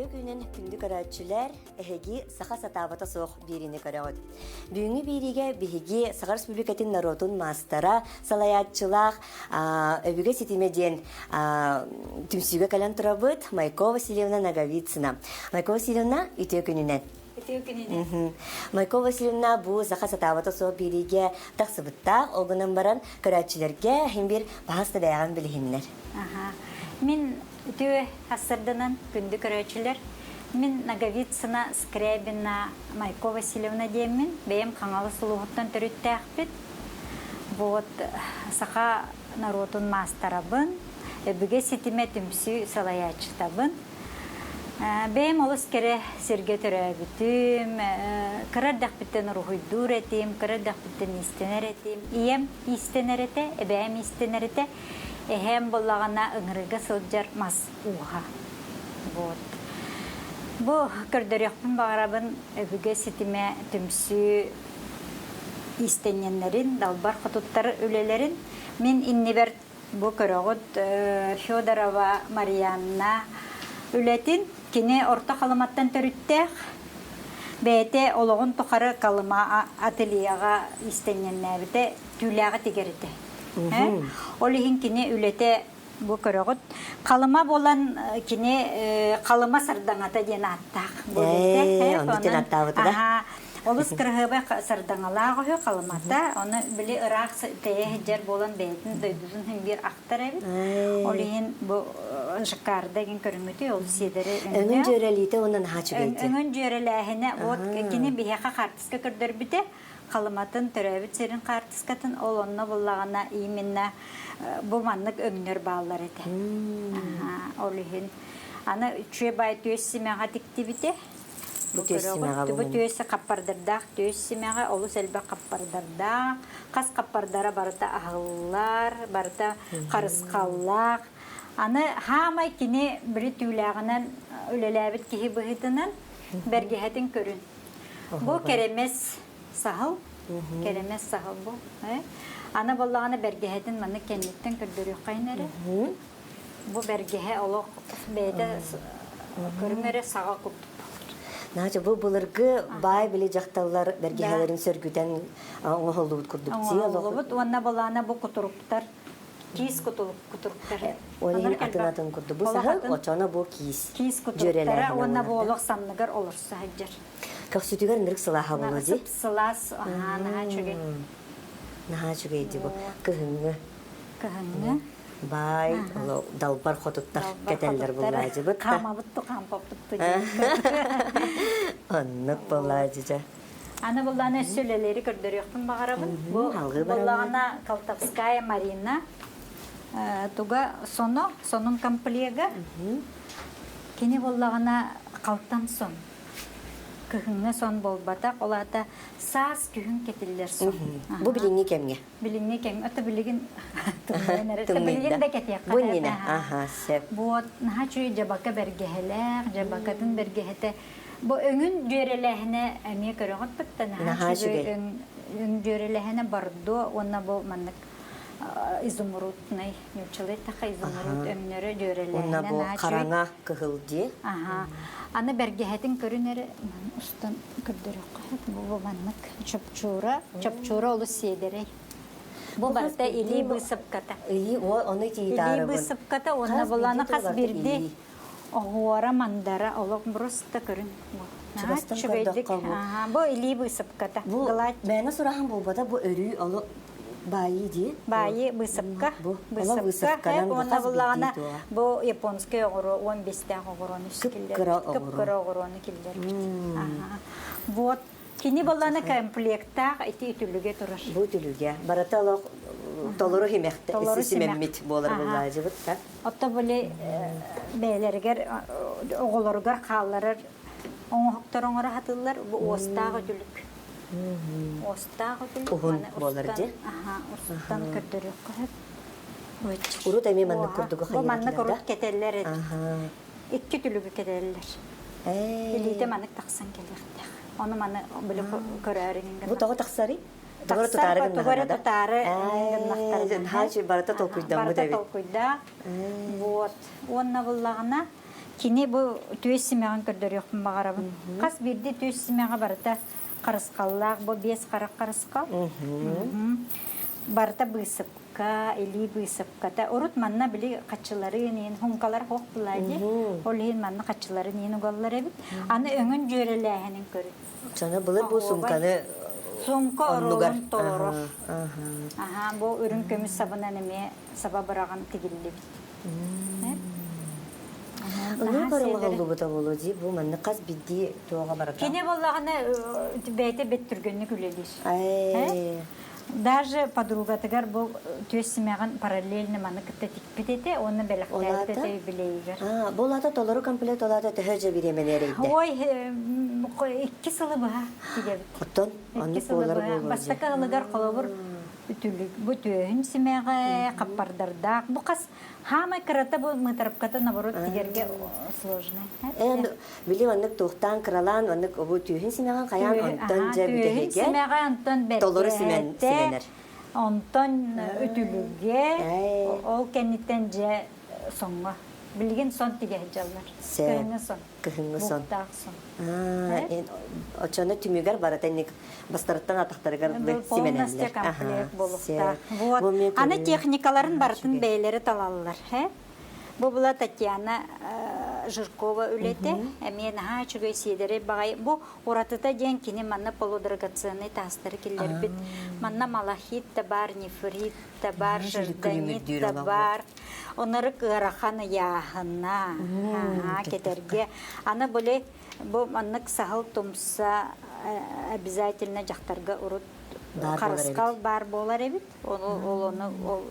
Үтүө күнүн күндү көрөөччүлэр, эһиги саха сатаабата суох биэриини көрөҕүт. Бүгүҥҥү биэриигэ биһиги Саха Республикатын норуотун маастара, салайааччылаах Өбүгэ ситимэ диэн түмсүүгэ кэлэн турабыт Майко Васильевна Ноговицына. Майко Васильевна, үтүө күнүнэн. Үтүө күнүнэн. Майко Васильевна бу саха сатаабата суох биэриигэ тахсыбыттаах, ол гынан баран көрөөччүлэргэ иһин биир баһас да бэйэҕин билиһиннэр. Мин Үтүө ассырданан күндү көрөөччүлэр, мин Ноговицына Скрябина Майко Васильевна диэммин, бэйэм Хаҥалас улууһуттан төрүттээхпит. Вот саха норуотун маастарабын, өбүгэ ситимэ түмсүү салайааччытабын. Бэйэм олус кэрэ сиргэ төрөөбүтүм, кыра эрдэхпиттэн уруһуйдуур этим, кыра эрдэхпиттэн иистэнэр этим. Ийэм иистэнэр этэ, эбээм иистэнэр этэ. Эһээм буоллаҕына ыҥырыга сылдьар мас ууһа. Вот. Бу көрдөрүөхпүн баҕарабын өбүгэ ситимэ түмсүү иистэнньэннэрин, далбар хотуттар үлэлэрин. Мин иннибэр бу көрөҕүт Федорова Марианна үлэтин. Кини Орто Халыматтан төрүттээх. Бэйэтэ олоҕун тухары Колыма ательеҕа иистэнньэннээбитэ, түүлээҕи тигэр этэ. Ол иһин кини үлэтэ бу көрөҕүт. Халыма буолан кини Халыма сардаҥата диэн ааттаах бу үлэтэ. Онон олус кыраһыабай сардаҥалаах үһү Халымата. Ону били ыраах тэйэ сылдьар буолан бэйэтин дойдутун иһин биир ахтар эбит. Ол иһин бу шикарда деген көрүҥүтүй ол сиэдэри Өҥүн дьүөрэлиитэ уонна наһаа үчүгэйди. Өҥүн дьүөрэлээһинэ вот кини биһиэхэ хаартыска көрдөрбүтэ. Халыматын төрөөбүт сирин хаартыскатын ол онно буллаҕына именно бу маннык өҥнөр бааллар этэ. Ол иһин аны үчүгэй баай түөс симэҕэ тиктибитэ. Бу түөс симэҕэ Бу түөс хаппардардаах түөс симэҕэ олус элбэх хаппардардаах. Хас хаппардара барыта аһыллар, барыта харысхаллаах. Аны хаамай кини били түүлээҕинэн үлэлээбит киһи быһыытынан бэргэһэтин көрүн. Бу кэрэмэс саһыл, кэрэмэс саһыл бу. Аны буоллаҕына бэргэһэтин маннык кэнниттэн көрдөрүөххэйин эрэ. Бу бэргэһэ олох бэйэтэ көрүҥ эрэ саҕа курдук. Наача бу былыргы баай били дьахталлар бэргэһэлэрин сөргүтэн оҥоһуллубут курдук. Оҥоһуллубут уонна былаана бу кутуруктар киис кутуруктар. Ол иһин атын-атын курдук. Бу саһыл, очоно бу киис. Киис кутуруктара уонна бу олох санныгар олорсо сылдьар. Көхсүтүгэр нырык сылааһа буолуо дии. Сылаас, аһаа, наһаа үчүгэй. Наһаа үчүгэй дии бу. Кыһыҥҥы. Кыһыҥҥы. Баай, далбар хотуттар кэтэллэр буллаадьыбыт. Хаамабыт ту хаампаппыт ту Оннук буллаадьыжа. Аны буллаана өссө үлэлэри көрдөрүөхпүн баҕарабын. Бу буллаҕына Колтовская Марина туга соно, сонун комплега. Кини буллаҕына халтан сон. Кыһыҥҥы сон буолбатах, ол аата саас күһүн кэтиллэр сон. Бу билиҥҥи кэмҥэ. Билиҥҥи кэм, это билигин билигин да кэтиэххэ. Бу иннинэ, аха, сөп. Вот, наһаа үчүгэй дьабака бэргэһэлээх, дьабакатын бэргэһэтэ Бу өҥүн дьүөрэлээһинэ эмиэ көрөҕүт бытта наһаа үчүгэй өҥ өҥ дьүөрэлээһинэ бордо уонна бу маннык изумрудный нууччалыы эттэххэ изумруд өҥнөрө дьүөрэлээһинэ Уонна бу хараҥа кыһыл дии. Аха. Аны бэргэһэтин көрүн эрэ устан көрдөрүөххэ сөп. Бу бу маннык чопчуура, чопчуура олус сиэдэрэй. Бу барыта илии быысапката. Илии, ону Илии быысапката уонна буланы хас бирди Оһуора мандара олох просто көрүҥ. Чугастан көрдөххө бу. Бу илии быысапката. Бу мээнэ сураһан буолбата бу өрүү олу баайыы дии. Баайыы быысапка. Бу быысапканан уонна буллаҕына бу японскай оҕуруо 15-тээх оҕуруону киллэрбит. Кып-кыра оҕуруону киллэрбит. Вот Кини балланы комплектаах ити үтүлүгэ турар. Бу үтүлүгэ. Барыта олох толору химэхтэ симэммит буолар буллаажыбыт да. Отто били бэйэлэригэр оҕолоругар хаалларар оҥоһуктар оҥоро сатыыллар. Бу уостаах үтүлүк. Уостаах үтүлүк. Уһун буолар дии. Аха, устан көрдөрүөххэ сөп. Урут эмиэ маннык курдугу Бу маннык урут кэтэллэр эбит. Икки түлүгү кэтэллэр. Илиитэ маннык тахсан кэлиэхтээх. Ону маны били көрөөрү Бу тоҕо тахсарый? Тугу тутаары Тугу тутаары гыннахтарына. Барыта толкуйдаммыт эбит. Барыта толкуйдаах. Вот. Уонна буллаҕына. Кини бу түөс симэҕин көрдөрүөхпүн баҕарабын. Хас биирдии түөс симэҕэ барыта харысхаллаах, бу биэс харах харысхал. Барыта быысыпка, илии быысыпката. Урут манна били хаччыларын иин, хумкалар хоох булаа дии. Ол иһин манна хаччыларын иин угаллар эбит. Аны өҥүн дьүөрэлээһинин көрүн. Сана былыр бу сумканы Сумка оруолун толорор. Аха, бу үрүҥ көмүс сабынан эмиэ саба быраҕан тигиллибит. Ылыы көрүҥ буолуо дии бу маннык хас биирдии туоҕа барыта. Кини буоллаҕына бэйэтэ бэт түргэнник үлэлиир. Даже подругатыгар бу түөс симэҕин параллельно маны кытта тикпит этэ уонна бэлэхтээбит этэ юбилейыгар. Бу улаата толору комплект улаата төһө дьэ бириэмэни эрэйдэ? Ой, икки сылы быһа тигэбит. Оттон оннук буолар буолуо. Бастакы ылыгар холобур үтүлүк бу түөһүн симэҕэ, хаппардардаах. Бу хас хаамай кырата бу мытарыпката наоборот тигэргэ сложно. Эн били оннук туохтаан кыралаан оннук бу түөһүн симэҕин хайаан онтон дьэ бүтэһигэ симэҕэ онтон толору симэн симэнэр. Онтон үтүлүгэ ол кэнниттэн дьэ соҥҥо. Билигин сон тигэ сылдьаллар. Кыһыҥҥы сон. Кыһыҥҥы сон. Буктаах сон. Оччону түмүгэр барыта инник бастарыттан атахтарыгар полностью комплект буолуохтаах. Вот. Аны техникаларын барытын бэйэлэри талаллар. Бу була Татьяна Жиркова үлэтэ. Эмиэ наһаа үчүгэй сиэдэрэй баҕай. Бу уратыта диэн кини манна полудрагоценный таастары киллэрбит. Манна малахит да бар, нефрит да бар, жирдонит да бар. Онору ыарахан ыйааһына кэтэргэ. Аны были бу маннык саһыл тумса обязательно дьахтарга урут харысхал баар буолар эбит. Ону ол ону ол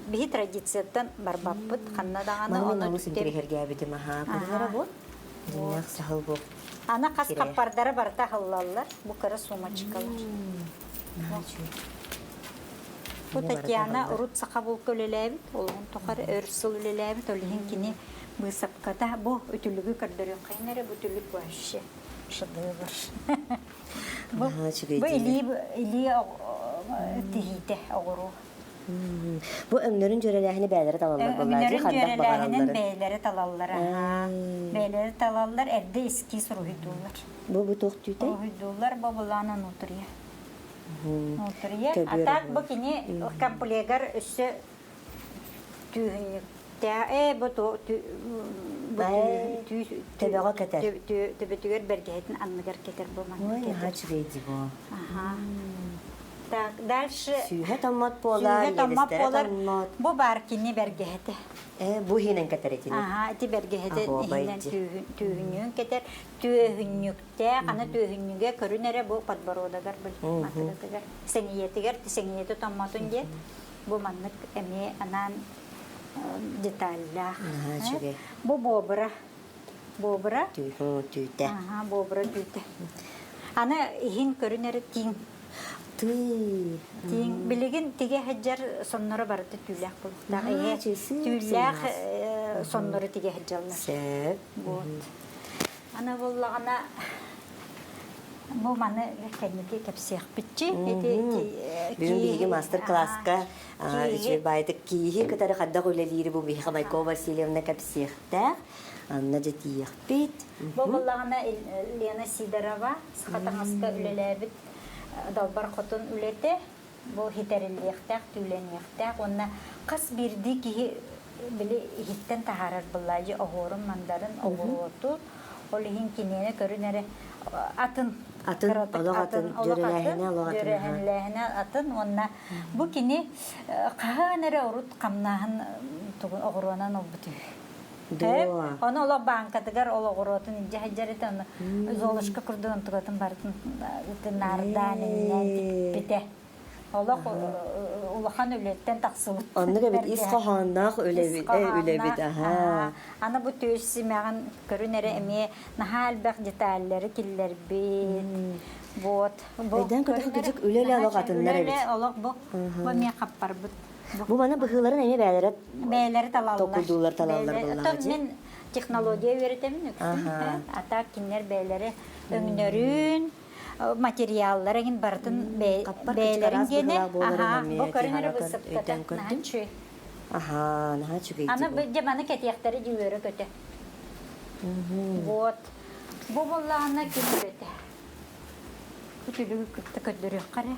биһи традицияттан барбаппыт ханна даҕаны ону олус интириэһиргээбитим аһаа көрүнэрэ бу дьиҥнээх саһыл бу аны хас хаппардара барыта аһыллаллар бу кыра сумочкалар Бу Татьяна урут саха булка үлэлээбит, олоҕун тухары өр сыл үлэлээбит, ол иһин кини быысапката бу үтүлүгү көрдөрүөххэйин эрэ бу үтүлүк вообще шедевр. Бу бу илии илии тиһиитэ оҕуруо. Бу өҥнөрүн дьүөрэлээһини бэйэлэрэ талаллар Өҥнөрүн дьүөрэлээһинин бэйэлэрэ талаллар. Бэйэлэрэ талаллар, эрдэ эскиз уруһуйдууллар. Бу бу туох түүтэй? Уруһуйдууллар, бу былаана нутрия. Нутрия. А так бу кини комплегар өссө түүһүннүктээ ээ бу Төбөҕө кэтэр. Төбөтүгэр бэргэһэтин анныгар кэтэр бу маннык. Ой, наһаа үчүгэй дии бу. Аха. Так, дальше. Сүүһэ томмот буолар, Сүүһэ томмот буолар. Бу бар кини бэргэһэтэ. Э, бу иһинэн кэтэр итини. Аха, ити бэргэһэтэ иһинэн түүһүннүүн кэтэр. Түөһүнньүктээх, аны түөһүнньүгэ көрүн эрэ бу подбородогар матыгатыгар, сэҥийэтигэр, сэҥийэтэ томмотун диэн бу маннык эмиэ анаан деталлаах. Бу буобура. Буобура. Түүтэ. Аха, буобура түүтэ. Аны иһин көрүн эрэ тииҥ. Тыы. Тииҥ. Билигин тигэ сылдьар сонноро барыта түүлээх буолуохтаах. Эһэ түүлээх соннору тигэ сылдьаллар. Сөп. Вот. Аны буоллаҕына бу маны кэнники кэпсиэхпитчи. Бүгүн биһиги мастер-класска үчүгэй баайдык кииһи кытары хайдах үлэлиири бу биһиэхэ Майкова Васильевна кэпсиэхтээх. Анна дьэ тиийиэхпит. Бу буоллаҕына Лена Сидорова саха таҥаска үлэлээбит далбар хотун үлэтэ бу хитэриллиэхтээх, түүлэниэхтээх уонна хас биирдии киһи били иһиттэн таһаарар былаадьы оһуорун, мандарын, оҕуруотун, ол иһин киниэнэ көрүн эрэ атын атын олох атын дьүөрэлээһинэ олох атын дьүөрэлээһинэ атын уонна бу кини хаһан эрэ урут хамнааһын тугун оҕуруонан ылбыт үһү. Ону олох бааҥкатыгар ол оҕуруотун илдьэ сылдьар этэ, ону Золушка курдук онтугатын барытын наардаан иннээн тикпитэ. Олох улахан үлэттэн тахсыбыт. Оннук эбит ис хоһоонноох үлэбит, үлэбит, аха. Аны бу түөс симэҕин көрүн эрэ эмиэ наһаа элбэх деталлары киллэрбит. Вот. Өйдөөн көрдөххө кыдьык үлэ-үлэ олох атыннар эбит. Үлэ-үлэ олох бу бу эмиэ хаппарбыт. Бу маны быһыыларын эмиэ бэйэлэрэ бэйэлэрэ талаллар. Толкуйдууллар талаллар буоллаҕа дии. Мин технология үөрэтэбин үксүн. А так кинилэр бэйэлэрэ өҥнөрүн, материаллар эҥин барытын бэйэлэрин диэни бу көрүн эрэ высыпката наһаа үчүгэй. Аха, наһаа үчүгэй Аны дьэ маны кэтиэхтэри дьүөрэ көтө. Вот. Бу буоллаҕына ким үлэтэ? Бу түлүгү кытта көрдөрүөххэ эрэ.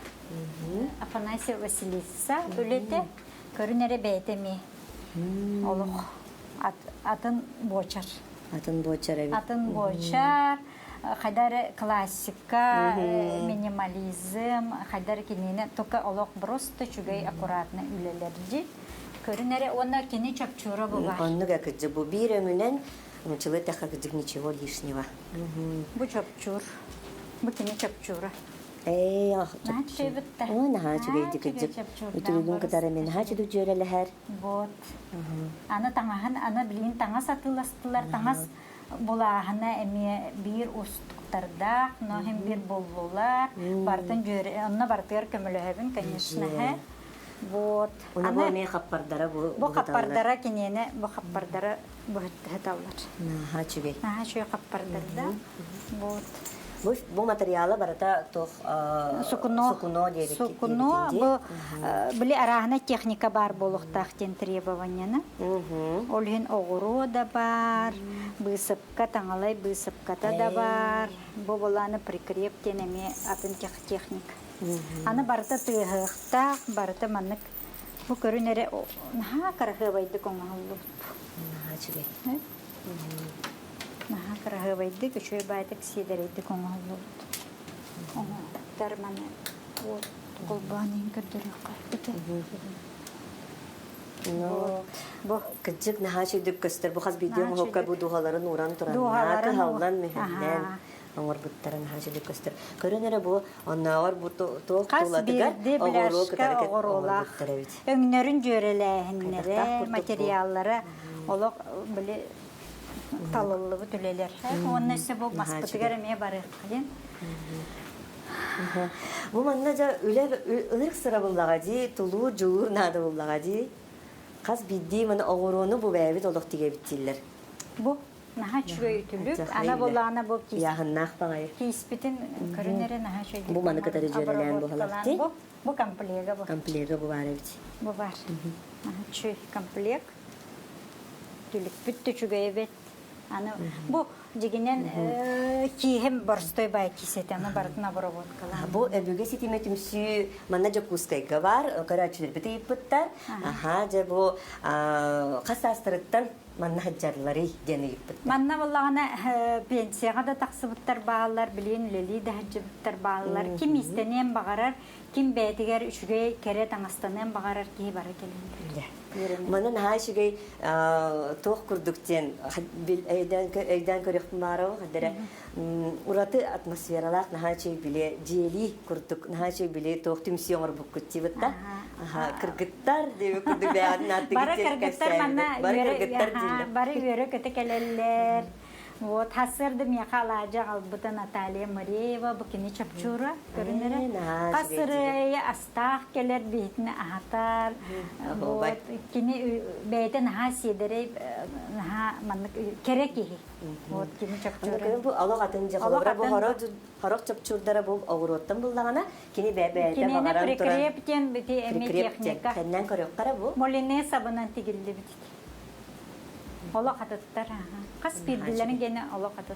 Афанасьева Василиса үлэтэ. Көрүн эрэ бэйэтэ эмиэ. Олох атын буочар. Атын буочар эбит. Атын буочар. Хайда эрэ классика, минимализм, хайда эрэ кинини только олох просто үчүгэй аккуратно үлэлэрди. Көрүн эрэ уонна кини чопчуура бу бар. Оннук кыдьык бу биир өҥүнэн мучылы тэхэ кыдьык ничего лишнего. Бу чопчуур. Бу кини чопчуура. Ээ, Наһаа үчүгэйбит Ой, наһаа үчүгэйдик кыдьык. Үтүлүгүн кытары мен наһаа үчүгэй дьүөрэлэһэр. Вот. Аны таҥаһын, аны билигин таҥас атыыластылар, таҥас булааһына эмиэ биир устуктардаах, но иһин биир буллулар. Бартын дьүөрэ, онно бартыгар көмөлөһөбүн, конечно, һэ. Вот. Уна бу эмиэ хаппардара бу Бу хаппардара киниэнэ, бу хаппардара быһыттыһыталлар. Наһаа үчүгэй. Наһаа үчүгэй хаппардарда. Вот. Бу, бу материала барыта туох сукуно сукуно диэбиккит сукуно бу били арааһына техника баар буолуохтаах диэн требованияны. Ол иһин оҕуруо да баар, быысапка таҥалай быысапката да баар. Бу булааны прикреп диэн эмиэ атын техника. Аны барыта тыаһыахтаах, барыта маннык бу көрүн эрэ наһаа кыраһыабайдык оҥоһуллубут. Наһаа үчүгэй. Наһаа кыраһыабайдык, үчүгэй баайдык, сиэдэрэйдик оҥоһуллубут. Оҥоһуктар маны уот холбоон иһин көрдөрүөххэ. Ну, бу кырдьык наһаа үчүгдүк көстөр. Бу хас биирдии оҥоһукка бу дууһаларын ууран туран, кыһаллан, мүһэллэн оҥорбуттара наһаа үчүгдүк көстөр. Көрөн эрэ бу оннооҕор бу туох тулатыгар оҕуруо кытары оҥорбуттар эбит. Өҥнөрүн дьүөрэлээһиннэрэ, материаллара олох били талыллыбыт үлэлэр. Уонна өссө бу маспытыгар эмиэ барыаххайын. Бу манна дьэ үлэ ынырык сыра буллаҕа дии, тулуур, дьулуур наада буллаҕа дии. Хас биирдии маны оҕуруону бу бэйэбит олох тигэбит дииллэр. Бу наһаа үчүгэй үтүлүк. Ана булаана бу Яһыннаах баҕайы. Кииспитин көрүн эрэ наһаа үчүгэй. Бу маны кытары дьүөрэлээн буһалар Бу бу комплега бу. Комплега бу баар эбит. Бу бар. Наһаа үчүгэй комплект. Түлүкпүт да үчүгэй эбит. Аны бу дьигинэн кииһим борстой бай киисэтэ, аны барытын обработкалаан. Бу өбүгэ ситимэ түмсүү манна Дьокуускайга бар, көрөөччүлэрбит ыйыппыттар. Аха, дьэ бу хас саастарыттан манна сылдьарларый диэн ыйыппыттар. Манна буоллаҕына пенсияҕа да тахсыбыттар бааллар, билигин үлэлии да сылдьыбыттар бааллар. Ким иистэниэн баҕарар, ким бэйэтигэр үчүгэй кэрэ таҥастаныан баҕарар киһи бары кэлэллэр. Манна наһаа үчүгэй туох курдук диэн өйдөөн көрүөхпүн баарабын хадара ураты атмосфералаах наһаа үчүгэй били дьиэлии курдук наһаа үчүгэй били туох түмсүү оҥорбуккут диэбит да кыргыттар диэбит курдук бэйэҕитин ааттыгыт бары кыргыттар манна бары кыргыттар дииллэр бары үөрэ-көтө кэлэллэр. Вот, хасырды миэхэ алаадьы аҕалбыта Наталья Мыреева, бу кини чопчуура көрүнэрэ. Хас ырыайы астаах кэлэр биһитини аһатар. Вот, кини бэйэтэ наһаа сиэдэрэй, наһаа маннык кэрэ киһи. Вот, кини чопчуура. Бу олох атын дьэ холобура бу хорох чопчуурдара бу оҕуруоттан буллаҕына кини бэйэтэ баҕаран туран прикреп диэн бити эми техника. Кэннэн көрүөххэ бу. Молине сабынан тигиллибит. Олох атыттар. Хас биирдилэрин гене олох атын.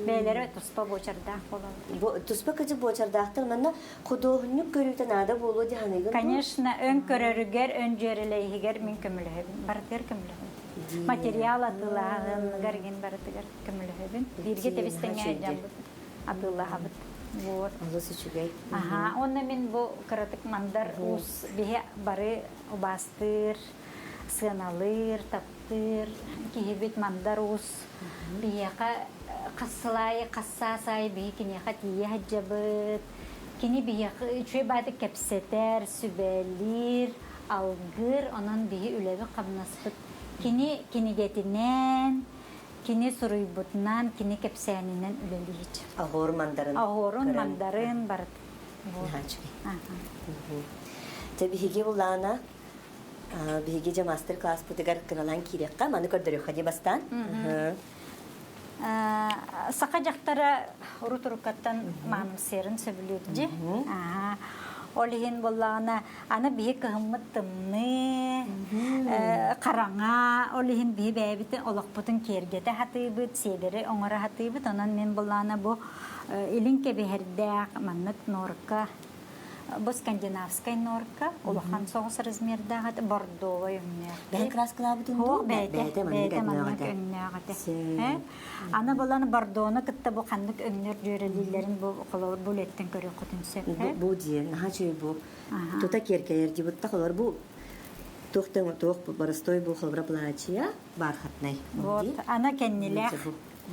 Бэйэлэрэ туспа буочардаах буолаллар. Бу туспа кыдьык буочардаахтар манна худуоһунньук көрүүтэ наада буолуо дии саныыгын Конечно, өн көрөрүгэр, өн дьүөрэлэйиһигэр мин көмөлөһөбүн. Барытыгар көмөлөһөбүн. Материал атыылааһыныгар игин барытыгар көмөлөһөбүн. Бииргэ тэбис-тэҥҥэ сылдьаммыт атыылаһабыт. Вот. Олус үчүгэй. Аха, уонна мин бу кыратык мандар уус биһи бары убаастыыр, сыаналыыр, таптыыр киһибит Мандар Уус биһиэхэ хас сыл аайы, хас саас аайы биһи киниэхэ тиийэ сылдьабыт. Кини биһиэхэ үчүгэй баайдык кэпсэтэр, сүбэлиир, алгыыр, онон биһи үлэбит-хамнаспыт кини кинигэтинэн, кини суруйбутунан, кини кэпсээнинэн үлэлиир. Оһуор мандарын. Оһуорун, мандарын барыт. Наһаа үчүгэй. Дьэ биһиги буллаана Биһиги дьэ мастер-класспытыгар кыралаан киириэххэ, маны көрдөрүөххэ дии бастаан. Саха дьахтара урут уруккаттан маанымсыйарын сөбүлүүр дии. Ол иһин буоллаҕына, аны биһи кыһыммыт тымныы, хараҥа, ол иһин биһи бэйэбитин олохпутун киэргэтэ сатыыбыт, сиэдэри оҥоро сатыыбыт. Онон мин буоллаҕына бу илин кэбиһэрдээх маннык норка бу скандинавскай норка улахан соҕус размердаах этэ, бордовай өҥнөөх. Бэйэ краскалаабытын дуу? Бэйэтэ бэйэтэ маннык өҥнөөх этэ. Аны булан бордону кытта бу ханнык өҥнөр дьүөрэлииллэрин бу холобур бу үлэттэн көрүөххүтүн сөп. Бу диэн наһаа үчүгэй бу. Тута киэркэйэр дии холор бу туох туох боростой бу холобура плачья бархатнай. Вот ана кэннилээх.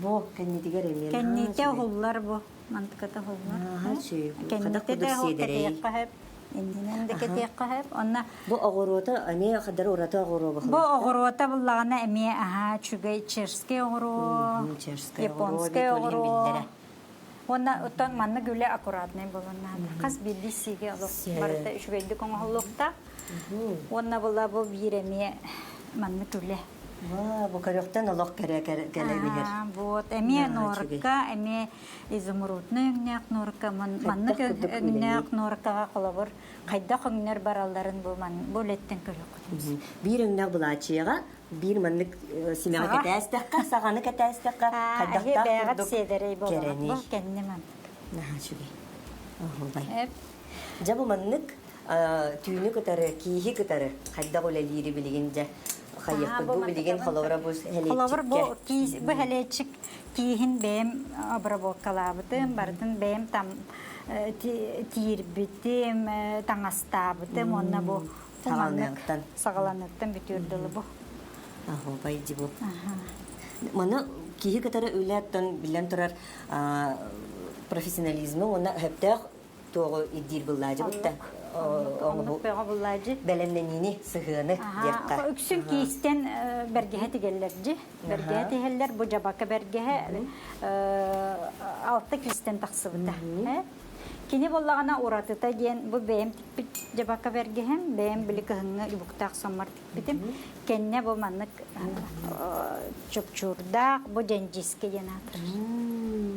Бу кэннитигэр эмиэ. Кэннитэ уһуллар бу. Мантыката уһуллар. Наһаа үчүгэй. Кэннитэ да кэтиэххэ сөп. Иннинэн да кэтиэххэ сөп. Онно Бу оҕуруота эмиэ хадары ураты оҕуруо Бу оҕуруота буллаҕына эмиэ аһаа үчүгэй чешскэй оҕуруо, японскай оҕуруо. Уонна оттон маннык үлэ аккуратнай буолуон наада. Хас биирдии сиигэ олох барыта үчүгэйдик оҥоһуллуохтаах. Уонна була бу биир эмиэ маннык үлэ. Бу көрөхтөн олох кэрэ кэлэн иһэр. Вот эмиэ норка, эмиэ изумрудный өҥнөөх норка, маннык өҥнөөх норкаҕа холобур хайдах өҥнөр баралларын бу бу үлэттэн көрүөххүтүн. Биир өҥнөөх былаачыйаҕа биир маннык симэҕи кэтээстэххэ, саҕаны кэтээстэххэ хайдахтаах курдук сиэдэрэй буолар. Бу кэнни маннык. Наһаа үчүгэй. Оһуобай. Дьэ бу маннык түүнү кытары, кииһи кытары хайдах үлэлиири билигин дьэ хайыахпыт бу билигин холобура бу Холобур бу киис бу хэлээччик кииһин бэйэм обработкалаабытым, барытын бэйэм там тиирбитим, таҥастаабытым уонна бу саҕаланыахтан саҕаланыахтан бүтүөр дылы бу. Аһуобай дии бу. Маны киһи кытары үлэттэн биллэн турар профессионализмы уонна өптөөх туоҕу ирдиир быллаадьы бутта. Оннук бөҕө буллаадьы. Бэлэмнэниини, сыһыаны диэххэ. Үксүн киистэн бэргэһэ тигэллэрдьи. Бэргэһэ тиһэллэр, бу дьабака бэргэһэ алта киистэн тахсыбыта. Кини буоллаҕына уратыта диэн бу бэйэм тикпит дьабака бэргэһэм, бэйэм били кыһыҥҥы юбуктаах соммор тикпитим. Кэннэ бу маннык чопчуурдаах, бу дьэндьискэ диэн аатырар.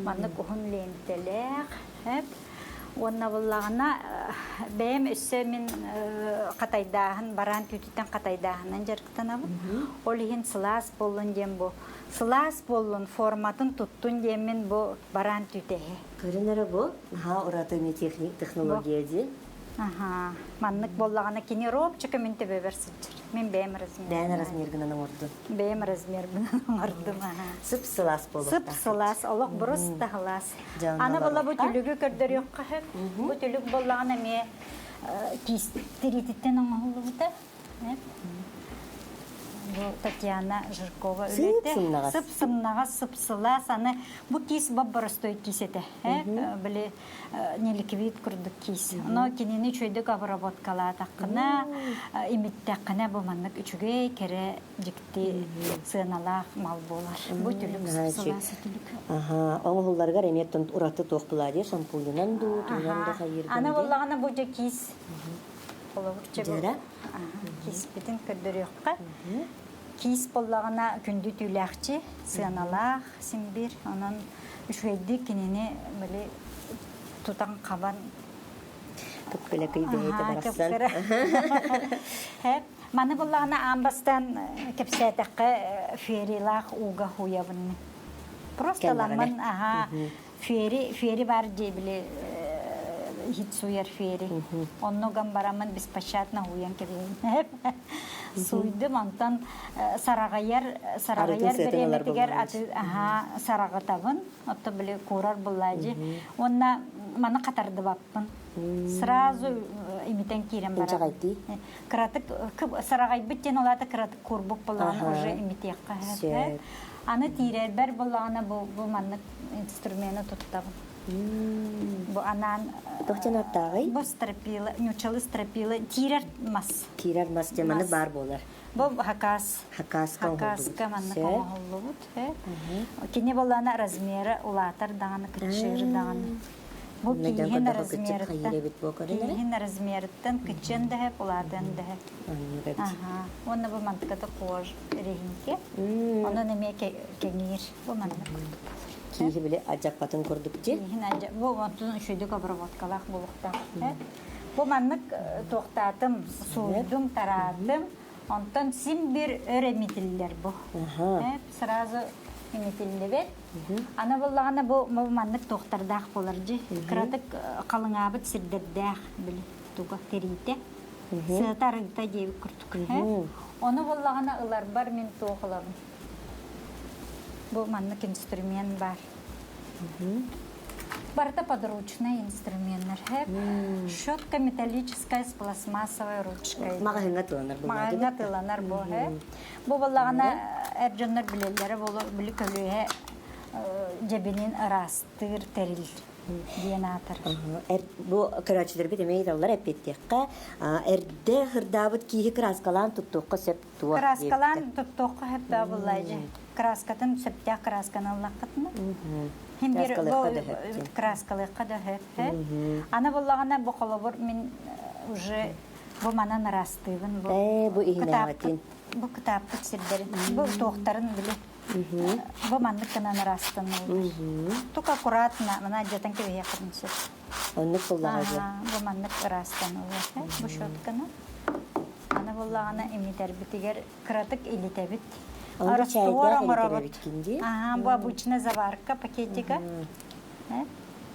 Маннык уһун лиэнтэлээх, Уонна буллаҕына бэйэм өссө мин хатайдааһын, бараан түүтүттэн хатайдааһынан дьарыктанабын. Ол иһин сылаас буоллун диэн бу сылаас буоллун, форматын туттун диэммин бу бараан түүтэһи. Көрүн эрэ бу, наһаа ураты технология дии. Аха, маннык буоллаҕына кини робчика мин төбөбөр сылдьар. Мин бэйэм размер. Бэйэн размергынан оҥордун. Бэйэм размербынан оҥордум. Сып-сылаас буолуохтаах. Сып-сылаас, олох бурус да Аны була бу түлүгү көрдөрүөххэ сөп. Бу түлүк буоллаҕына эмиэ киис тириититтэн оҥоһуллубута. Бу Татьяна Жиркова үлэтэ. Сып-сымнаҕас, сып-сылаас. Аны бу киис боп-боростуой киис этэ. Били неликвид курдук киис. Но кинини үчүгэйдик обработкалаатаххына, имиттэххинэ бу маннык үчүгэй, кэрэ, дьикти сыаналаах мал буолар. Бу түлүк сылаас түлүк. Аха, оҥоһулларыгар эмиэ ураты туох булаа дии, шампуньунан дуу, тугунан да хайыыргын Аны буоллаҕына бу дьэ киис холобурча бу кииспитин көрдөрүөххэ. Киис буоллаҕына күндү түүлээхчи, сыаналаах симбир. Онон үчүгэйдик кинини били тутан хабан Кыпкылакый бэйэтэ барахсан. Маны буллаҕына аан бастаан кэпсээтэххэ ферилаах ууга хуйабын. Просто ламмын аха фери фери бар дии били иһит суйар фери. Онно ган бараммын беспощадно хуйан кэбиһин. Суйдум онтон сараҕайар сараҕайар бириэмэтигэр аха сараҕытабын. Отто били куурар буллаажы. Уонна маны хатардыбаппын. Сразу имитен киирэн барабын. Кыратык сараҕайбыт диэн ол аата кыратык куурбук буоллаҕына уже имитиэххэ сөп. Аны тиирэрбэр буоллаҕына бу бу маннык инструмены туттабын. Бу анаан Туох диэн аттааҕый? Бу стропила, ньучалы стропила тиирэр мас. Тиирэр мас диэн маны баар буолар. Бу хакас. Хакаска Хакаска маннык оҥоһуллубут. Кини буоллаҕына размера улаатар даҕаны, кыччыыр даҕаны. Бу кииһин размерыттан кииһин размерыттан кыччыан да сөп, улаатыан да сөп. Уонна бу мантыката кож эрэһиҥкэ. Онон эмиэ кэҥиир. Бу маннык курдук буолар. Кииһи били адьаппатын курдук дии. Кииһин адьа бу онтун үчүгэйдик обработкалаах буолуохтаах. Бу маннык туохтаатым, сууйдум, тараатым. Онтон син бир өр эмитиллэр бу. Сразу имитиллибит. Аны буллаҕына бу маннык туохтардаах буолар дьи. Кыратык халыҥаабыт сирдэрдээх били туга тириитэ. Сыата арыыта диэбит курдук. Ону буллаҕына ыларбар мин туох ылабын. Бу маннык инструмент баар. Барыта подручный инструменттар. Щетка металлическая с пластмассовой ручкой. Маҕаһыҥҥа тыланар бу. Маҕаһыҥҥа тыланар бу. Бу буоллаҕына эр дьоннор билэллэрэ буолуо били көлүөһэ дьэбинин ыраастыыр тэрил диэн аатар. Бу көрөөччүлэрбит эмиэ ыйыталлар эппиэттиэххэ эрдэ хырдаабыт кииһи кырааскалаан туттуохха сөп туох Кырааскалаан туттуохха сөп да буллаайдьы. Кырааскатын сөптөөх кыраасканы ыллаххытына. Хим бир бу кырааскалыахха да сөп. Аны буллаҕына бу холобур мин уже бу манан ыраастыыбын бу. Ээ бу иһинээҕитин. Бу кытааппыт сирдэрин, бу туохтарын били. Бу маннык гынан ыраастаныллар. Тук аккуратно, мына дьатан кэбиһиэххитин сөп. Оннук буллаҕа дьэ. Бу маннык ыраастаныллар. Бу щетканы. Аны буллаҕына имитэрбитигэр кыратык илитэбит. Раствор оҥоробут. Аха, бу обычная заварка пакетика.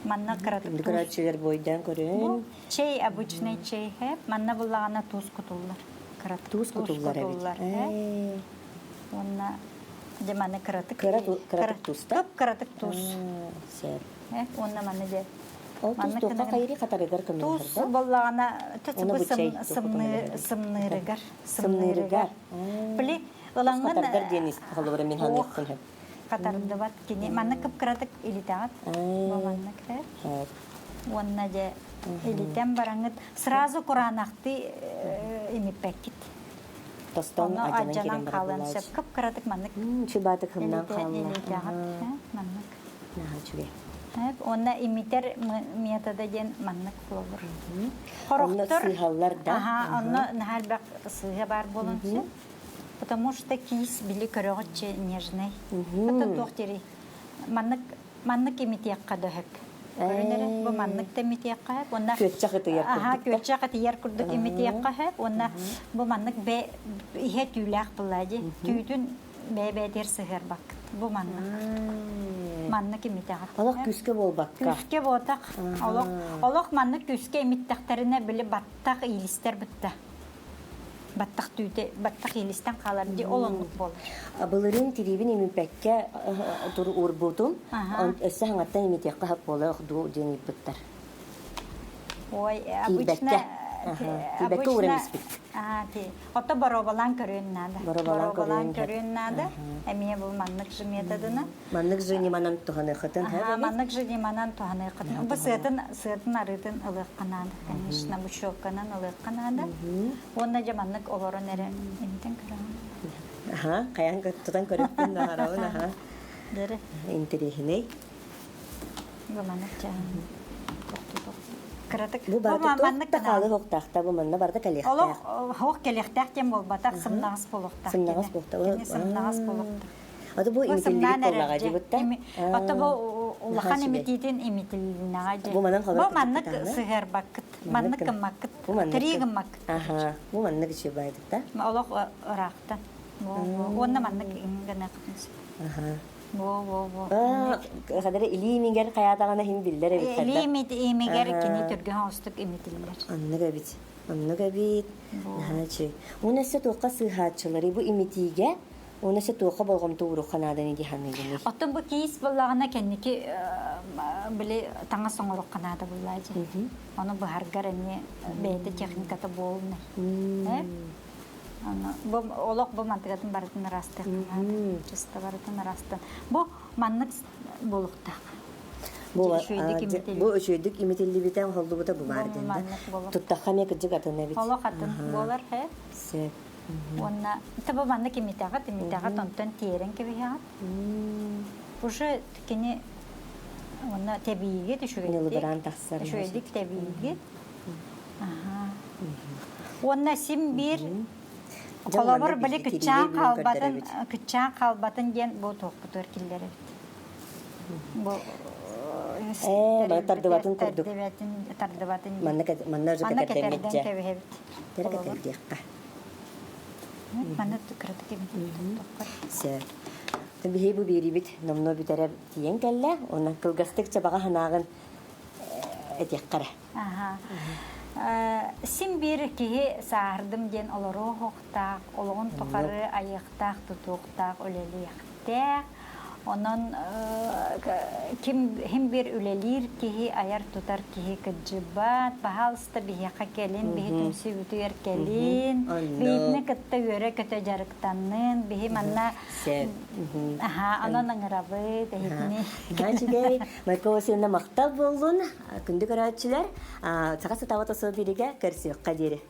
Манна кыратык туус. Көрөөччүлэр бойдаан көрөн. Чэй обычный чэй Манна буллаҕына туус кутуллар. Кыратык туус кутуллар эбит. Уонна дьэ маны кыратык кыратык тууста. Кыратык туус. Сөп. Уонна маны дьэ Ол туус туохха хайыри хатарыгар көмөлөһөр Туус боллаҕына сымныырыгар. Сымныырыгар. Били ылаҥҥын Хатардар диэн холобура мин ханыахпын сөп. Хатардыбат кини манна кып-кыратык илитэҕит. Бу маннык Уонна дьэ илитэн бараҥҥыт сразу кураанахтыы имиппэккит. Тостон адьанан хаалан сөп. Кып-кыратык маннык. Чубаатык хымнаан хаалла. Илитэҕит маннык. Наһаа үчүгэй. Уонна имитэр метода диэн маннык холобур. Хорохтор сыыһаллар да. Аха, онно наһаа элбэх сыыһа баар буолан сөп. Потому что киис били көрөҕүччэ нежный. Это туох дири? Маннык маннык имитиэххэ да сөп. Көрүнэрэ бу маннык да имитиэххэ сөп. Уонна күөччэх ытыйар курдук. Аха, күөччэх ытыйар курдук имитиэххэ сөп. Уонна бу маннык бэ иһэ түүлээх буолла дии. Түүтүн бэйэ-бэйэтигэр сыһыарбаккыт. Бу маннык. Маннык имитэҕит. Олох күүскэ буолбакка. Күүскэ буотах. Олох олох маннык күүскэ имиттэхтэринэ били баттах иилистэр бытта. Баттах түүтэ баттах иилистэн хаалар дии ол оннук буолар. Былырыын тириибин имиппэккэ тур уурбутум. Өссө хаҥаттан имитиэххэ хап буолуох дуу диэн ыйыппыттар. Ой, обычно Тиийбэккэ ууран испит. Ото боруобалаан көрүөн наада. Боруобалаан көрүөн наада. Эмиэ бу маннык же методына. Маннык же ньыманан туһаныаххытын. Маннык же ньыманан туһаныаххытын. Бу сыатын сыатын арыытын ылыахха наада, конечно, бу щелканан ылыахха наада. Уонна дьэ маннык олорон эрэ имитэн көрөҕүн. Аха, хайаан тутан көрүөхпүн наһарабын, аха. Дөрө. Интэриэһинэй. Бу маннык чаһын кыратык Бу барыта туох да хаалы хоктаахта бу манна барыта кэлиэхтээх. Олох хоох кэлиэхтээх диэн буолбатах, сымнаҕас буолуохтаах. Сымнаҕас буолуохтаах. Кини сымнаҕас буолуохтаах. Ото бу имитиллибит буоллаҕа дьибитта. Ото бу улахан имитиитин имитилиннэҕэ дьэ. Бу манан Бу маннык сыһыарбаккыт, маннык гыммаккыт, тирии гыммаккыт. Аха, бу маннык үчүгэй да. Олох ыраахтан. Уонна маннык гыныахпын сөп. Аха. Во-во-во. Хадара илии имигэр хайаатаҕына иһин биллэр эбит. Илии имигэр кини түргэн оҕустук имитиллэр. Оннук эбит. Оннук эбит. Наһаа үчүгэй. Уонна өссө туохха сыыһааччылары бу имитиигэ уонна өссө туохха болҕомто ууруохха нааданы дии саныыгыный? Оттон бу киис буоллаҕына кэнники били таҥас оҥоруохха наада буоллаа дии. Ону быһаргар эмиэ бэйэтэ техниката буолунай. Бу олох бу мантыгатын барытын ыраастыахха наада. Чисто барытын ыраастан. Бу маннык буолуохтаах. Бу үчүгэйдик имитиллибитэ, оһоллубута бу баар диэн да. Туттахха эмиэ кырдьык атын эбит. Олох атын буолар, хэ. Сөп. Уонна таба маннык имитэҕит, имитэҕит, онтон тиэрэн кэбиһэҕит. Уже кини уонна тэбиигит үчүгэйдик. Ньылыбыраан тахсар. Үчүгэйдик тэбиигит. Уонна син биир холобур били кыччаан хаалбатын кыччаан хаалбатын диэн бу туохпутугар киллэрэбит. Бу Ээ, бары тардыбатын курдук. Тардыбатын. Манна манна уже Манна кэтэрдэммит кэтэрдэн дьэ. кэбиһэбит. Тәрэ кэтэрдиэххэ. Манна кыратык эбит. Сөп. Биһи бу биэрибит номнуо бүтэрэ тиийэн кэллэ. Онон кылгастык чабаҕа ханаҕын этиэххэ Аха. Син биир киһи сааһырдым диэн олоруохтаах, олоҕун тухары айыахтаах, тутуохтаах, үлэлиэхтээх. Онон ким хим биир үлэлиир киһи, айар-тутар киһи кыдьыбат. Баһаалыста биһиэхэ кэлин, биһи түмсүүбүтүгэр кэлин. Биһитини кытта үөрэ-көтө дьарыктаннын. Биһи манна аха, онон ыҥырабыт эһитини. Үчүгэй. Майка Васильевна махтал буоллун. Күндү көрөөччүлэр, саха сатабата сыл биригэ көрсүөххэ диэри.